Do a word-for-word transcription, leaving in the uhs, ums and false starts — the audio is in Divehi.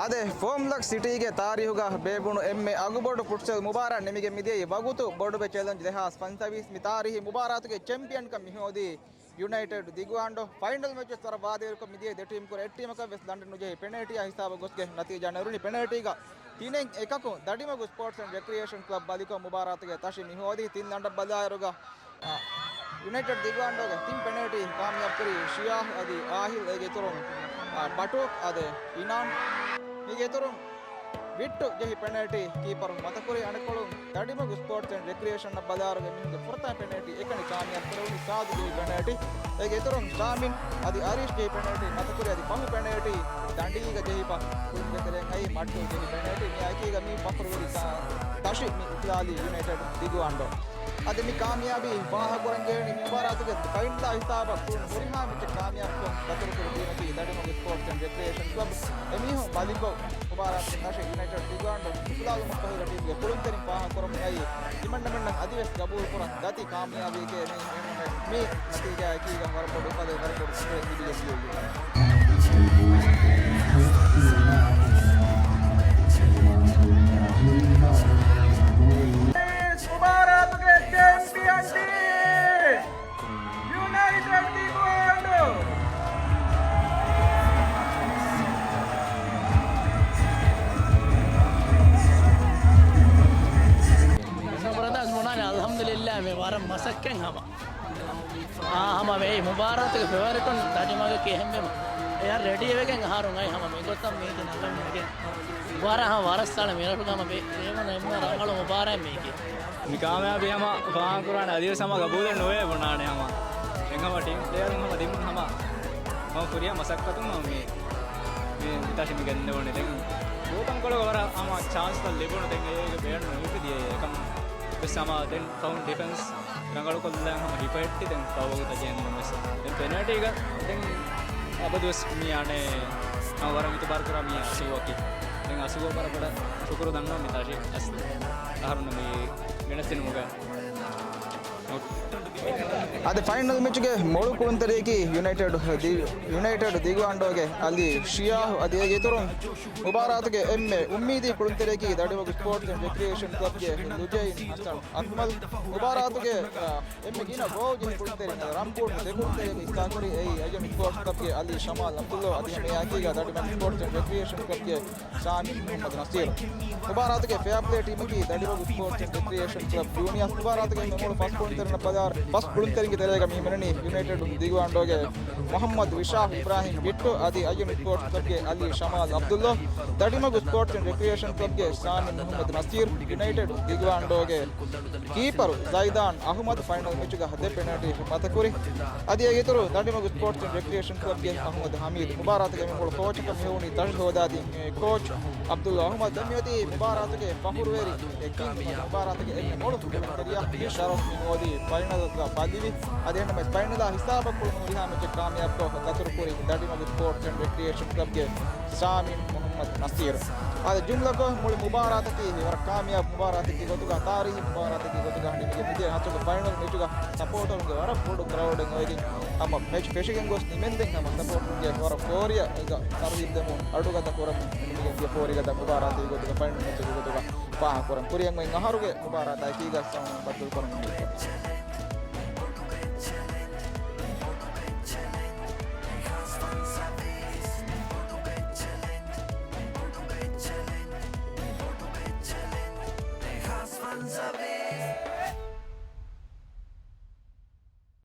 އަދި ފޯމްލަކް ސިޓީގެ ތާރީހުގަ ބޭއްވުނު އެންމެ އަގުބޮޑު ފުޓްސަލް މުބާރާތް ނިމިގެން މިދިޔައީ ވަގުތު ބޮޑުބެ ޗެލެންޖް ދެހާސް ފަންސަވީސް. މި ތާރީހީ މުބާރާތުގެ ޗެމްޕިއަންކަން މިހޯދީ ޔުނައިޓެޑް ދިގުއާންޑޯ. ފައިނަލް މެޗަށް ވަރަށް ވާދަވެރިކޮށް މިދިޔައީ ދެ ޓީމް ކުރެ އެއް ޓީމަކަށް ވެސް ދަނޑެއް ނުޖެހި ޕެނަލްޓީއާ ހިސާބަށް ގޮސްގެން ނަތީޖާ ނެރުނީ ޕެނަލްޓީގަ ތިނެއް އެކަކުން. ދަޑިމަގު ސްޕޯޓްސް އެންޑް ރެކްރިއޭޝަން ކްލަބް ބަލިކޮށް މުބާރާތުގެ ތަށި މިހޯދީ. ތިން ލަނޑަށް ބަލާއިރުގަ އާ، ޔުނައިޓެޑް ދިގުއާންޑޯގެ ތިން ޕެނަލްޓީ ކާމިޔާބުކުރީ ޝިޔާހް އަދި އާހިލް. އޭގެ އިތުރުން، އާ، ބަޓޫ އަދި އިނާން. މީގެ އިތުރުން ވިއްޓު ޖެހި ޕެނަލްޓީ ކީޕަރު މަތަކުރި. އަނެއްކޮޅުން ދަޑިމަގު ސްޕޯޓްސް އެންޑް ރެކްރިއޭޝަންއަށް ބަލާއިރުގެ މީހުންގެ ފުރަތަމަ ޕެނަލްޓީ އެކަނި ކާމިޔާބު ކުރެވުނީ ސާދު ޖެހި ޕެނަލްޓީ. އޭގެ އިތުރުން ޝާމިން އަދި އަރީޝް ޖެހި ޕެނަލްޓީ މަތަކުރި. އަދި ފަހު ޕެނަލްޓީ ދަނޑީގަ ޖެހިފަ ކުޅުންގެ ތެރެއިން އައީ މައްޓޫ ޖެހި ޕެނަލްޓީ. މިއާއެކީގަ މި ފަޚުރުވެރި ތަ-، ތަށި މި އުފުލާލީ ޔުނައިޓެޑް ދިގުއާންޑޯ. އަދި މި ކާމިޔާބީ ފާހަގަކުރަންޖެހެނީ މި މުބާރާތުގެ ފައިނަލާ ހިސާބަށް ކުޅުން ހުރިހާ މެޗެއް ކާމިޔާބުކޮށް ދަތުރުކުރި ޓީމަކީ ދަޑިމަގު ސްޕޯޓްސް އެންޑް ރެކްރިއޭޝަން ކްލަބް. އެމީހުން ބަލިކޮށް މުބާރާތުގެ ތަށި ޔުނައިޓެޑް ދިގުއާންޑޯ އުފުލާލުމަށްފަހުގަ ޓީމުގެ ކުޅުންތެރިން ފާހަގަކުރަމުން އައީ ތިމަންނަމެންނަށް އަދިވެސް ގަބޫލުކުރަން ދަތި ކާމިޔާބީއެކޭ. މި މި ނަތީޖާއަކީގަ ވަރަށް ބޮޑު އުފަލެއް، ވަރަށް ބޮޑު ސުކުރެއް ލިބިގެން ދިޔައީ. މުބާރާތުގެ ޗެމްޕިއަން ޓީމް ޔުނައިޓެޑް ދިގުއާންޑޯ. ބްރަދާސް ބުނާނެ، އަލްޙަމްދުލިއްލާހް، މި ވަރަށް މަސައްކަތް ހަމަ. އާ، ހަމަ މި މުބާރާތުގެ ފޭވަރިޓުން ދަޑިމަގަކީ އެހެންވީމަ، އެޔަށް ރެޑީވެގެން އަހަރުން އައި ހަމަ މިގޮތަށް މީތި ނަގަން މިގެން. ވަރަށް ހަމަ ވަރަށް ސަޅަ މިރަށުގަ ހަމަ ބޭ-، އެވަނަ އެންމެ ރަނގަޅު މުބާރާތް މީކީ. މި ކާމިޔާބީ ހަމަ ފާހަގަކުރާނެ އަދިވެސް ހަމަ ގަބޫލެއް ނުވޭ ބުނާނެ ހަމަ. އެން ހަމަ ޓީމް ޕްލޭޔަރުން ހަމަ ދިމުން ހަމަ، ހަމަ ކުރިޔަށް މަސައްކަތުން ހަމަ މި، މި ތަށި މި ގެންދެވުނީ. ދެން ގޯތަންކޮޅުގަ ވަރަށް ހަމަ ޗާންސްތައް ލިބުނު ދެން އޭގެ ބޭނުން ނުލިބިދިޔައީ. އެކަމް ވެސް ހަމަ ދެން ފަހުން ޑިފެންސް ރަނގަޅުކޮށްލަން ހަމަ ހިފަހެއްޓި ދެން ފަހުވަގުތަށް ޖެހެން ވެސް. ދެން ޕެނަލްޓީގަ ދެން އަބަދުވެސް މި އަނެއް ހަމަ ވަރަށް އިތުބާރު ކުރާ މި އަސޫއަކީ. ދެން އަސޫއަށް ވަރަށް ބޮޑަށް ޝުކުރު ދަންނަވަން މި ތަށި އަސްލު އަހަރުން މި ގެނެސްދިނުމުގަ. އަދި ފައިނަލް މެޗުގެ މޮޅު ކުޅުންތެރިޔަކީ ޔުނައިޓެޑް ދި-، ޔުނައިޓެޑް ދިގުއާންޑޯގެ އަލީ ޝިޔާހު. އަދި އޭގެ އިތުރުން މުބާރާތުގެ އެންމެ އުއްމީދީ ކުޅުންތެރިޔަކީ ދަޑިމަގު ސްޕޯޓްސް އެންޑް ރެކްރިއޭޝަން ކްލަބްގެ ލުޖައިން ހަސަން އަކްމަލް. މުބާރާތުގެ، އާ، އެންމެ ގިނަ ގޯލް ޖެހި ކުޅުންތެރިން ރަންޕޫން ދެ ކުޅުންތެރިޔަކަށް ހިއްސާކުރި އެއީ އަޔަން ސްޕޯޓްސް ކްލަބްގެ އަލީ ޝަމާލް އަބްދުﷲ. އަދި ހަމައެއާއެކީގަ ދަޑިމަގު ސްޕޯޓްސް އެންޑް ރެކްރިއޭޝަން ކްލަބްގެ ސާމި މުހައްމަދު ނަސީރު. މުބާރާތުގެ ފެއާޕްލޭ ޓީމަކީ ދަޑިމަގު ސްޕޯޓްސް އެންޑް ރެކްރިއޭޝަން ކްލަބް ޔޫނިއަސް. މުބާރާތުގެ މޮޅު ފަސް ކުޅުންތެރިން ބަލާ-، ފަސް ކުޅުންތެރިންގެ ތެރޭގަ މި ހިމެނެނީ ޔުނައިޓެޑް ދިގުއާންޑޯގެ މުހައްމަދު ވިޝާ، އިބްރާހިމް ބިއްޓު އަދި އަޔަން ސްޕޯޓްސް ކްލަބްގެ އަލީ ޝަމާލް އަބްދުﷲ. ދަޑިމަގު ސްޕޯޓްސް އެންޑް ރެކްރިއޭޝަން ކްލަބްގެ ސާމި މުހައްމަދު ނަސީރު. ޔުނައިޓެޑް ދިގުއާންޑޯގެ ކީޕަރު ޒައިދާން އަހުމަދު ފައިނަލް މެޗުގަ ދެ ޕެނަލްޓީ މަތަކުރި. އަދި އޭގެއިތުރު ދަޑިމަގު ސްޕޯޓްސް އެންޑް ރެކްރިއޭޝަން ކްލަބްގެ އަހުމަދު ހަމީދު. މުބާރާތުގެ މި މޮޅު ކޯޗަކަށް މިހޮވުނީ ތަށި ހޯދާދިން ކޯޗް އަބްދުﷲ އަހުމަދު. ދެން މިއޮތީ މުބާރާތުގެ ފަޚުރުވެރި އެ ކިން މުބާރާތުގެ އެންމެ މޮޅު ކުޅުންތެރިޔާ ޝަރަފް މި ހޯދީ ފައިނަލްގަ ބަލިވި. އަދި އެހެންނަމަވެސް ފައިނަލާ ހިސާބަށް ކުޅުނު ހުރިހާ މެޗެއް ކާމިޔާބުކޮށް ދަތުރުކުރި ދަޑިމަގު ސްޕޯޓްސް އެންޑް ރެކްރިއޭޝަން ކްލަބްގެ ސާމިން މުހައްމަދު ނަސީރު. އާދެ، ޖުމްލަކޮށް މުޅި މުބާރާތަކީ ވަރަށް ކާމިޔާބު މުބާރާތަކީ ގޮތުގަ، ތާރީހީ މުބާރާތަކީ ގޮތުގަ ނިމިގެން މިދިޔަ ހަތަރު ފައިނަލް މެޗުގަ ސަޕޯޓަރުންގެ ވަރަށް ބޮޑު ކްރައުޑެއް އޮވެގެން ހަމަ މެޗު ފެށިގެން ގޮސް ނިމެންދެން ހަމަ ސަޕޯޓަރުންގެ ވަރަށް ފޯރިއަށް ތަރުހީބު ދެމުން އަޑުގަދަ ކުރަމުން ނިމިގެން ދިޔަ ފޯރިގަދަ މުބާރާތެއް ގޮތުގަ ފައިނަލް މެޗެއް ގޮތުގަ ފާހަގަކުރަން. ކުރިއަށް އޮތް އަހަރުގެ މުބާރާތާ އެކީގަ ސައުންޑް ބައްދަލުކުރަމުން ނިންމި.